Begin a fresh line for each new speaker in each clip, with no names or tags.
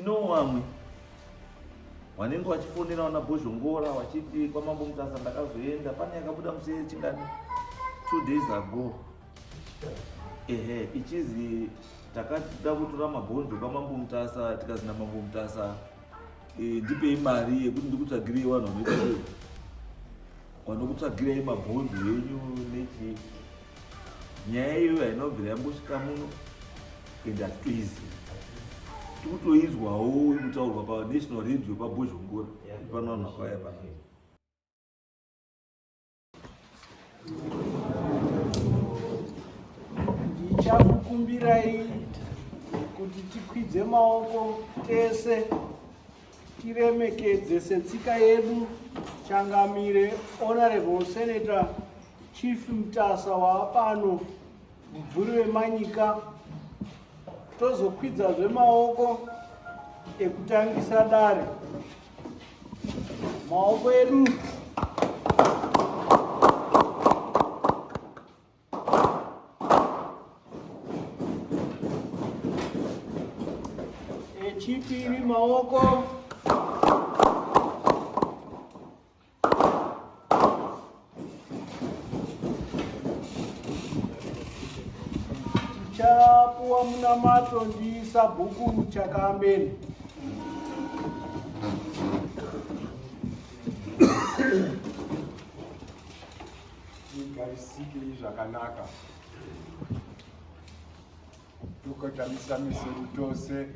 Tinowo vamwe vanenge vachifonera vana Bhozhongora vachiti kwaMambo Mutasa ndakazoenda, pane yakabuda musi chingani 2 days ago, ehe, ichizi takada kutora mabhonzo kwaMambo Mutasa, tikazi naMambo Mutasa ndipei mari yekuti ndikutsvagirei vanhu vanoita sei, vanokutsvagirai mabhonzo enyu nechii. Nyaya iyoyo haina kubvira yambosvika muno and hatitoizivi, tikutoizwawo kutaurwa panational radio paBhozhongora pano vanhu vakauya pano.
Ndichakukumbirai kuti tikwidze maoko tese tiremekedze setsika yedu Changamire Honorable Senator Chief Mutasa waapano, mubvuri wemanyika, tozokwidzazve maoko ekutangisa dare. Maoko edu echipiri, maoko tichapuwa munamato ndi sabhuku Chakambeni.
Tigarisike zvakanaka, tokotamisa misoro tose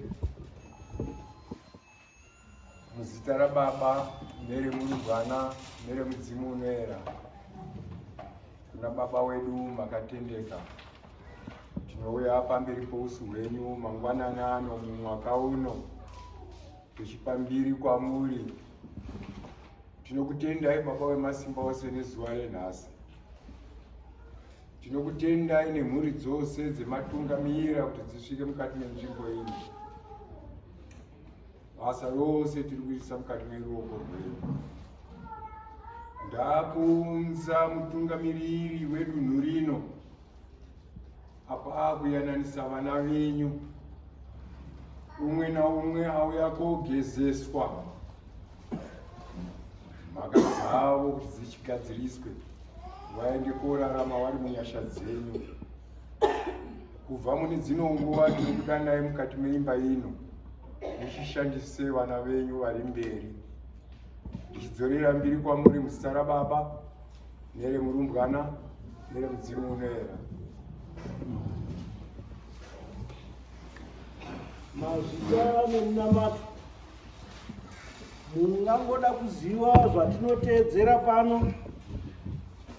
muzita raBaba nereMurubwana nereMudzimu Unoera. Kuna Baba wedu makatendeka, tinouya pamberi pousu hwenyu mangwanani ano mumwaka uno tichipa mbiri kwamuri. Tinokutendai Baba wemasimba ose nezuva renhasi. Tinokutendai nemhuri dzose dzematungamira kuti dzisvike mukati menzvimbo ino. Basa rose tiri kuisa mukati meruoko rwenyu. Ndakuunza mutungamiriri wedunhu rino apo akuyananisa vana venyu, umwe naumwe auya kogezeswa mhaka dzavo kuti dzichigadziriswe, vaende korarama vari munyasha dzenyu. Kubva mune dzino nguva tinokudanai mukati meimba ino muchishandise vana venyu vari mberi, ndichidzorera mbiri kwamuri muzita raBaba nereMurumbwana nereMudzimu Unoera.
Mazita nemunamato. Mungangoda kuziva zvatinoteedzera pano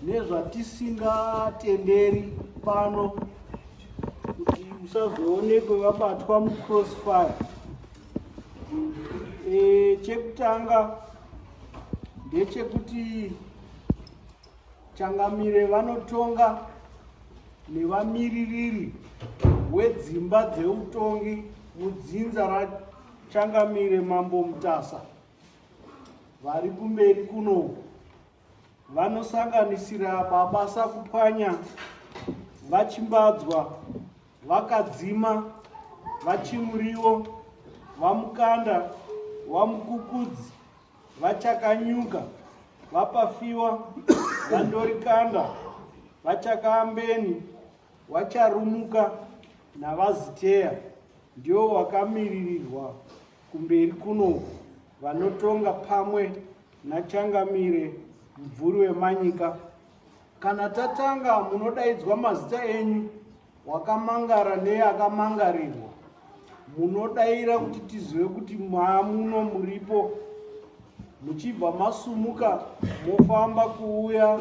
nezvatisingatenderi pano kuti usazoonekwe vabatwa mucrossfire. Chekutanga ndechekuti Changamire vanotonga nevamiririri wedzimba dzeutongi mudzinza raChangamire Mambo Mutasa vari kumberi kuno, vanosanganisira Baba Sakupwanya, VaChimbadzwa, VaKadzima, VaChimuriwo, VaMukanda, VaMukukudzi, VaChakanyuka, VaPafiwa, VaNdorikanda, VaChakaambeni, VaCharumuka naVaZiteya ndivo vakamiririrwa kumberi kuno vanotonga pamwe naChangamire Mubvuri weManyika. Kana tatanga munodaidzwa mazita enyu, wakamangara neakamangarirwa. Munodaira kuti tizive kuti maamuno muripo, muchibva masumuka mofamba kuuya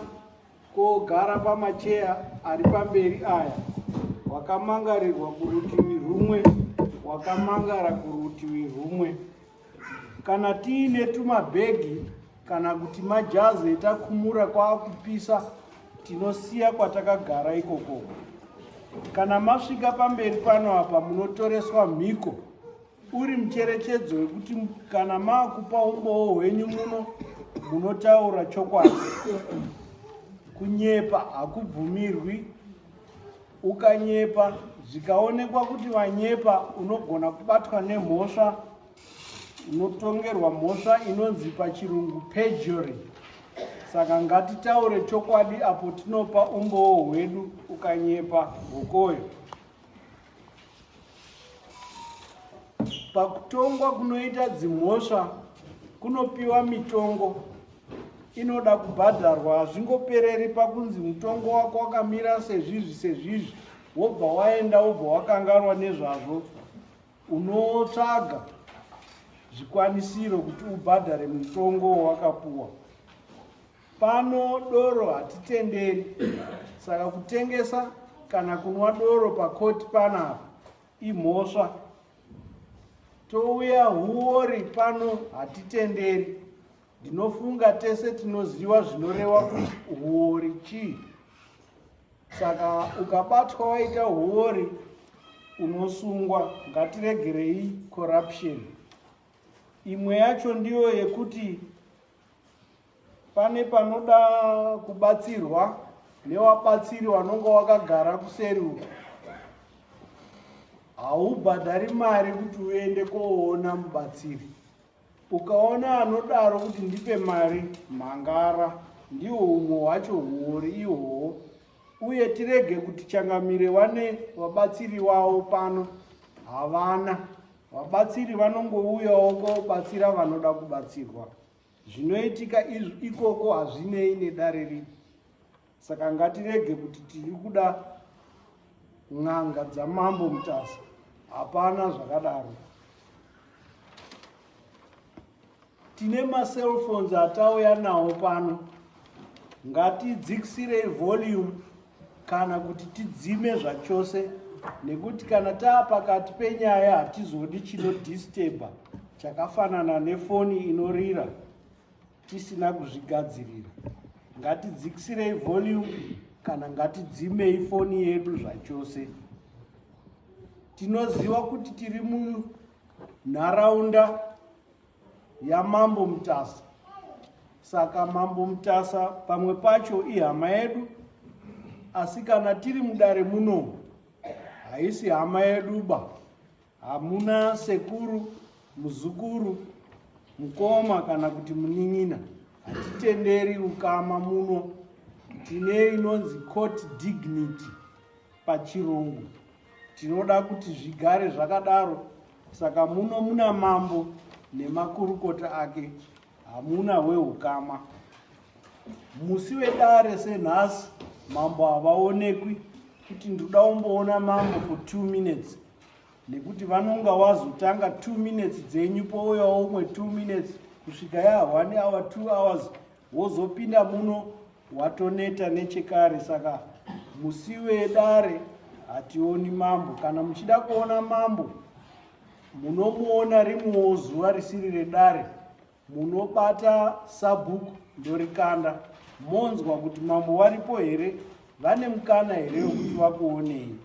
kogara pamacheya ari pamberi aya, wakamangarirwa kurutivi rumwe, wakamangara kurutivi rumwe. Kana tiine tumabhegi kana kuti majazi etakumura kwaakupisa, tinosiya kwatakagara ikoko. Kana masvika pamberi pano apa munotoreswa mhiko, uri mucherechedzo wekuti kana maakupa umbowo hwenyu muno munotaura chokwadi. Kunyepa hakubvumirwi. Ukanyepa zvikaonekwa kuti wanyepa, unogona kubatwa nemhosva. Unotongerwa mhosva inonzi pachirungu perjury. Saka ngatitaure chokwadi apo tinopa umbowo hwedu ukanyepa hokoyo. Pakutongwa kunoita dzimhosva kunopiwa mitongo inoda kubhadharwa hazvingopereri pakunzi mutongo wako wakamira sezvizvi sezvizvi wobva waenda wobva wakanganwa nezvazvo unotsvaga zvikwanisiro kuti ubhadhare mutongo wawakapuwa pano doro hatitenderi saka kutengesa kana kunwa doro pakoti panapa imhosva touya huori pano hatitenderi ndinofunga tese tinoziva zvinorewa kuti huori chii saka ukabatwa waita huori unosungwa ngatiregerei corruption imwe yacho ndiyo yekuti pane panoda kubatsirwa newabatsiri wanonga wakagara kuseri uko haubhadhari mari kuti uende koona mubatsiri ukaona anodaro kuti ndipe mari mhangara ndiwo umwe hwacho huori ihwohwo uye tirege kuti changamire wane vabatsiri wavo pano havana vabatsiri vanongouyawo kobatsira vanoda kubatsirwa Zvinoitika ikoko hazvinei nedare rino, saka ngatirege kuti tiri kuda n'anga dzamambo Mutasa. Hapana zvakadaro. Tine macellphones atauya nawo pano, ngatidzikisirei volume kana kuti tidzime zvachose nekuti kana taa pakati penyaya hatizodi chinodisturba chakafanana nefoni inorira tisina kuzvigadzirira ngatidzikisirei volume kana ngatidzimei foni yedu zvachose tinoziva kuti tiri munharaunda yamambo Mutasa. Saka mambo Mutasa pamwe pacho ihama yedu, asi kana tiri mudare muno haisi hama yeduba. Hamuna sekuru, muzukuru, mukoma kana kuti munin'ina. Hatitenderi ukama muno. Tine inonzi court dignity pachirungu. Tinoda kuti zvigare zvakadaro. Saka muno muna mambo nemakurukota ake, hamuna wehukama. Musi wedare senhasi mambo havaonekwi kuti ndoda umboona mambo for 2 minutes nekuti vanonga wazotanga 2 minutes dzenyu pouyawo umwe 2 minutes kusvika ya 1 hour 2 hours wozopinda muno watoneta nechekare saka musi wedare hationi mambo kana muchida kuona mambo munomuona rimwewo zuva risiri redare munobata sabhuku ndorikanda monzwa kuti mambo waripo here vane mukana here wekuti vakuonei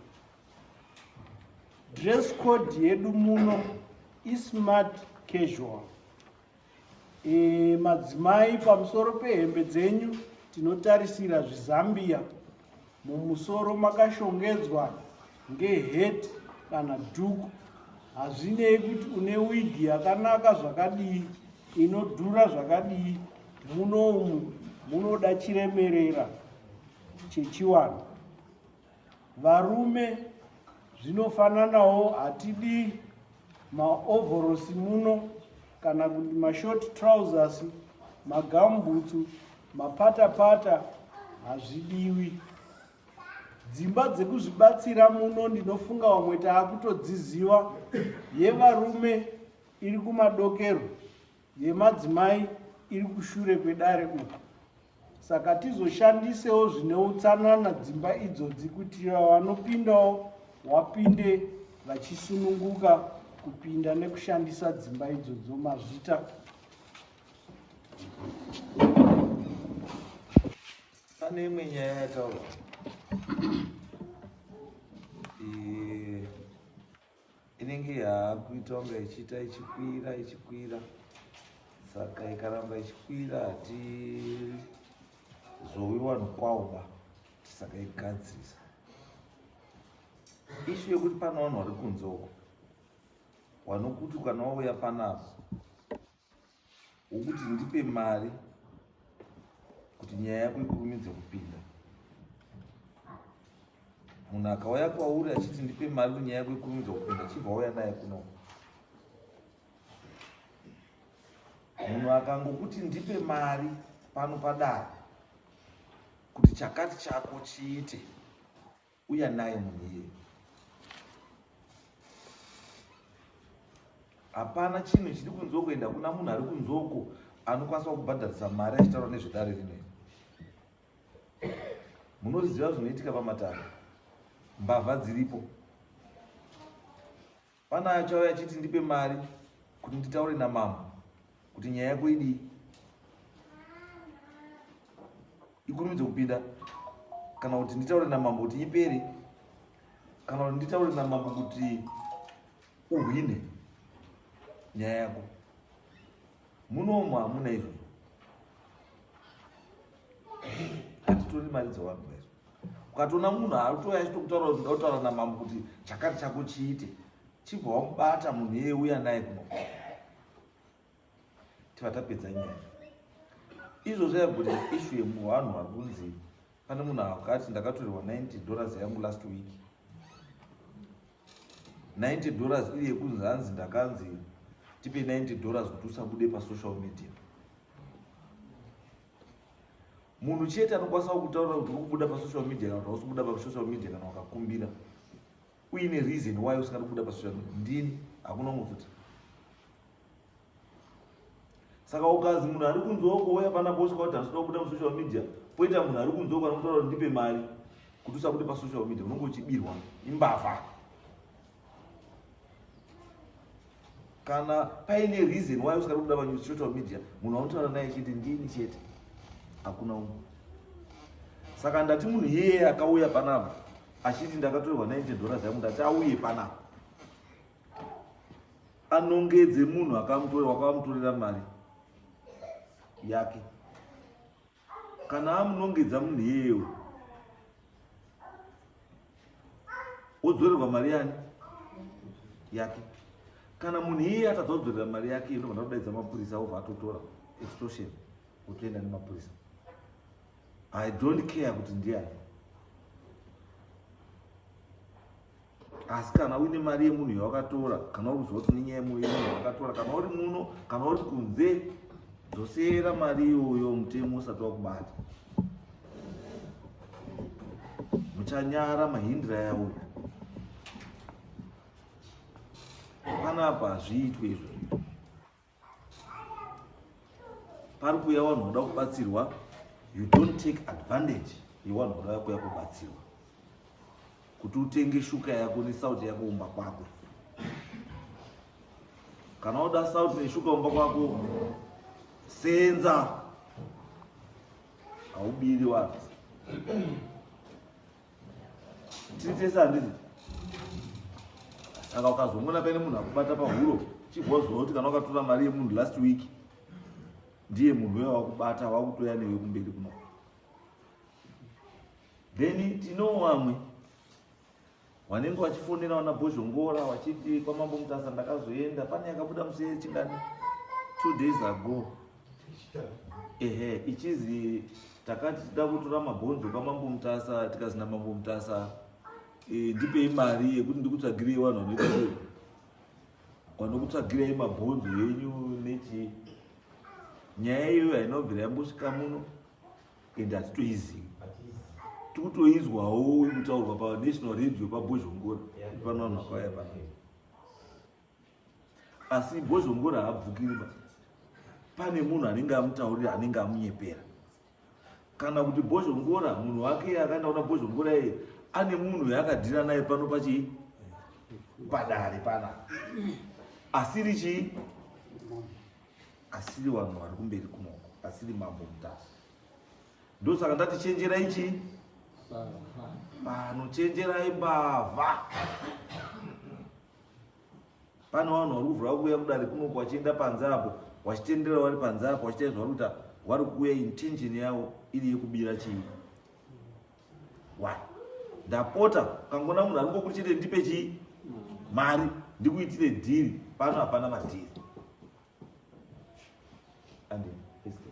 dress code yedu muno ismart casual E, madzimai pamusoro pehembe dzenyu tinotarisira zvizambiya mumusoro makashongedzwa ngeheti kana dhuku hazvinei kuti une wigi yakanaka zvakadii inodhura zvakadii munomu munoda chiremerera chechiwanhu Varume zvinofananawo hatidi maovhorosi muno kana kuti mashort trousers, magambutsu, mapatapata hazvidiwi. Dzimba dzekuzvibatsira muno ndinofunga vamwe taakutodziziva. Yevarume iri kumadokero, yemadzimai iri kushure kwedare uku. Saka tizoshandisewo zvine utsanana dzimba idzodzi kuitira vanopindawo wapinde vachisununguka kupinda nekushandisa dzimba idzodzo. Mazvita.
Pane imwe nyaya yataurwa inenge yaakuita kunge ichiita ichikwira ichikwira saka ikaramba ichikwira hatizowi vanhu kwawo ba tisakaigadzirisa ishu yekuti pane vanhu vari kunze uko wanokuti kana wauya panapa. wokuti ndipe mari kuti nyaya yako ikurumidze kupinda. Munhu akauya kwauri achiti ndipe mari kuti nyaya yako ikurumidze kupinda, chibva wauya naye kuno. Munhu akangokuti ndipe mari pano padare kuti chakati chako chiite, uya naye munhu iyeye. Hapana chinhu chiri kunzoko, ende hakuna munhu ari kunzoko anokwanisa kubhadharisa mari achitaura nezvedare rino. Munoziva zvinoitika pamatare, mbavha dziripo. Pana achauya achiti ndipe mari kuti nditaure namambo kuti nyaya yako idii ikurumidze kupinda, kana kuti nditaure namambo kuti ipere, kana kuti nditaure namambo kuti uhwine nyaya yako. Munomu hamuna izvozvo, hatitori mari dzevanhu vaizvo. Ukatoona munhu arikutouya achitokutaura kuti ndoda kutaura namambo kuti chakati chako chiite, chibva wamubata munhu iyeye, uya naye kuno tiva tapedza nyaya. Izvozvo yakuti issue yemuvanhu vari kunzi pane munhu akati ndakatorerwa 90 dollars yangu last week. 90 dollars iri yekunzi hanzi ndakanzi tipe 90 dollars kuti usabude pasocial media. Munhu chete anokwanisa kutaura kuti uri kubuda pasocial media kana kuti hausi kubuda pasocial media kana wakakumbira uine reason why usingadi kubuda pasocial media, ndini, hakuna umwe futi. Saka ukazi munhu ari kunzoko uya pana posika kuti handisida kubuda musocial media, poita munhu ari kunzoko anokutaura kuti ndipe mari kuti usabude pasocial media, unonge uchibirwa, imbavha. Kana paine reason why usingadi kubuda pasocial media, munhu anotaura naye chete ndini chete, hakuna umwe. Saka ndati munhu iyeye akauya panapa achiti ndakatorerwa 90 dollars yangu, ndati auye panapa anongedze munhu wakamutorera mari yake. Kana amunongedza munhu iyeyo, wodzorerwa mari yani yake. Kana munhu iyeye atadza kudzorera mari yake, inobva kudaidza mapurisa, obva atotora extortion, otoenda nemapurisa. I don't care kuti ndiani, asi kana uine mari yemunhu yawakatora, kana uri kuziva kuti nenyaya yemunhu yawakatora, kana uri muno kana uri kunze, dzosera mari iyoyo mutemo usati wakubata. Muchanyara mahindira yauya panapa. Hazviitwe izvozvo. Pari kuuya vanhu vanoda kubatsirwa, you don't take advantage yevanhu vanoda kuuya kubatsirwa kuti utenge shuka yako nesauti yako umba kwako. Kana uda sauti neshuka umba kwako, senza, haubiri vanhu. Tiri tese, handiti? Saka ukazomona paine munhu akubata pahuro, chibva waziva kuti kana wakatora mari yemunhu last week, ndiye munhu uya wakubata, wakutoya newe kumberi kuno. Then tinowo vamwe vanenge vachifonera vana Bhozhongora vachiti kwamambo Mutasa ndakazoenda. Pane yakabuda musi chingani, 2 days ago, ehe, ichizi takati tida kutora mabhonzo kwamambo Mutasa, tikazi namambo Mutasa ndipei mari yekuti ndikutsvagirei vanhu vanoita sei, vanokutsvagirai mabhonzo enyu nechii. Nyaya iyoyo hainobvira yambosvika muno, ende hatitoizivi, tikutoizwawo kutaurwa panational radio paBhozhongora pano vanhu vakauya pano, asi Bhozhongora haabvukiri ba. Pane munhu anenge amutaurira, anenge amunyepera, kana kuti Bhozhongora munhu wake akaenda kuna Bhozhongora iye ane munhu yaakadhira naye pano pachii padare pana, asiri chii, asiri vanhu vari kumberi kunoko, asiri mambo Mutasa. Ndosaka ndati chenjerai chii pano, chenjerai mbavha. Pane vanhu vari kuvhura kuuya kudare kunoko vachienda panze apo, vachitendera vari panze apo vachiita zvavari kuita, vari kuuya intention yavo iri yekubira chii. Why? Ndapota, kangona munhu ari ngokuti chete ndipe chii mari ndikuitire dhiri, pano hapana madhiri. Andi, first.